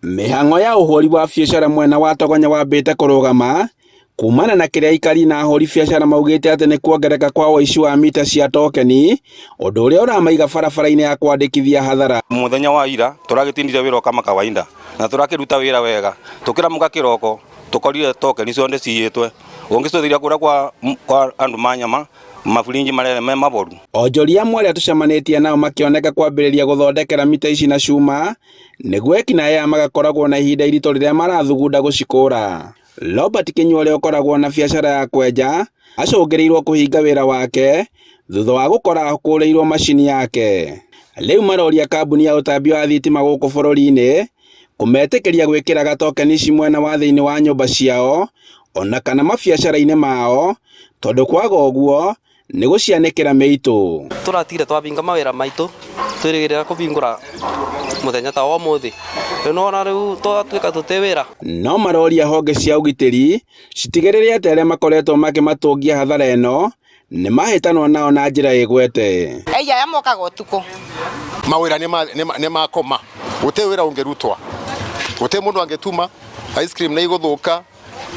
Mĩhang'o ya ũhũri wa biacara mwena wa Togonya wambĩte kũrũgama kumana na kĩrĩa aikari na ahũri biacara maugĩte atĩ nĩ kuongereka kwa ũici wa mita cia tokeni, ũndũ ũrĩa ũramaiga barabara-inĩ ya kwandĩkithia hathara. Muthenya wa ira turagitindire wira kama kawaida na turakiruta wira wega. Tukiramuka kiroko tukorire tokeni cionthe ciyitwe. Ungicuthiria kuria kwa andu ma nyama, maburinji marere me maboru. Onjoria amwe arĩa tũcemanĩtie nao makĩoneka kwambĩrĩria gũthondekera mita ici na cuma nĩguo ekinaĩ aya magakoragwo na ihinda iritũ rĩrĩa marathugunda gũcikũra. Robert Kinyua ũrĩa ũkoragwo na biacara ya kwenja acũngĩrĩirwo kũhinga wĩra wake thutha wa gũkora akũrĩirwo macini yake. Rĩu maroria kambuni ya ũtambia wa thitima gũkũ bũrũri-inĩ kũmetĩkĩria gwĩkĩraga tokeni ici mwena wa thĩinĩ wa nyũmba ciao ona kana mabiacara-inĩ mao, tondũ kwaga ũguo nĩ gũcianĩkĩra mĩitũ. Tũratigire twabinga mawĩra maitũ, twĩrĩgĩrĩra kũbingũra mũthenya ta wa ũmũthĩ. Rĩu nĩwona rĩu twatuĩka tũtĩ wĩra. No maroria honge cia ũgitĩri citigĩrĩre atĩ arĩa makoretwo makĩmatũngia hathara ĩno nĩ mahĩtanwo nao na njĩra ĩgwete. Ei aya mokaga ũtukũ. Mawĩra nĩ makoma, gũtirĩ wĩra ũngĩrutwa, gũtirĩ mũndũ angĩtuma, ice cream nĩ igũthũka,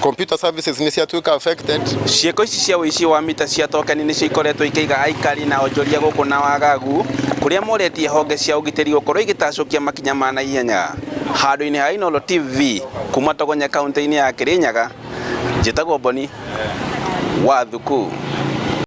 computer services nĩ ciatuĩka affected. Ciĩko ici cia ũici wa mita cia tokeni nĩcio ikoretwo ikĩiga aikari na onjoria gũkũ na wagagu, kũrĩa moretie honge cia ũgitĩri gũkorwo igĩtacũkia makinya ma naihenya. Handũ-inĩ ha Inooro TV kuma Togonya kaunti-inĩ ya Kirinyaga, njĩtagwo Boni wa Thuku.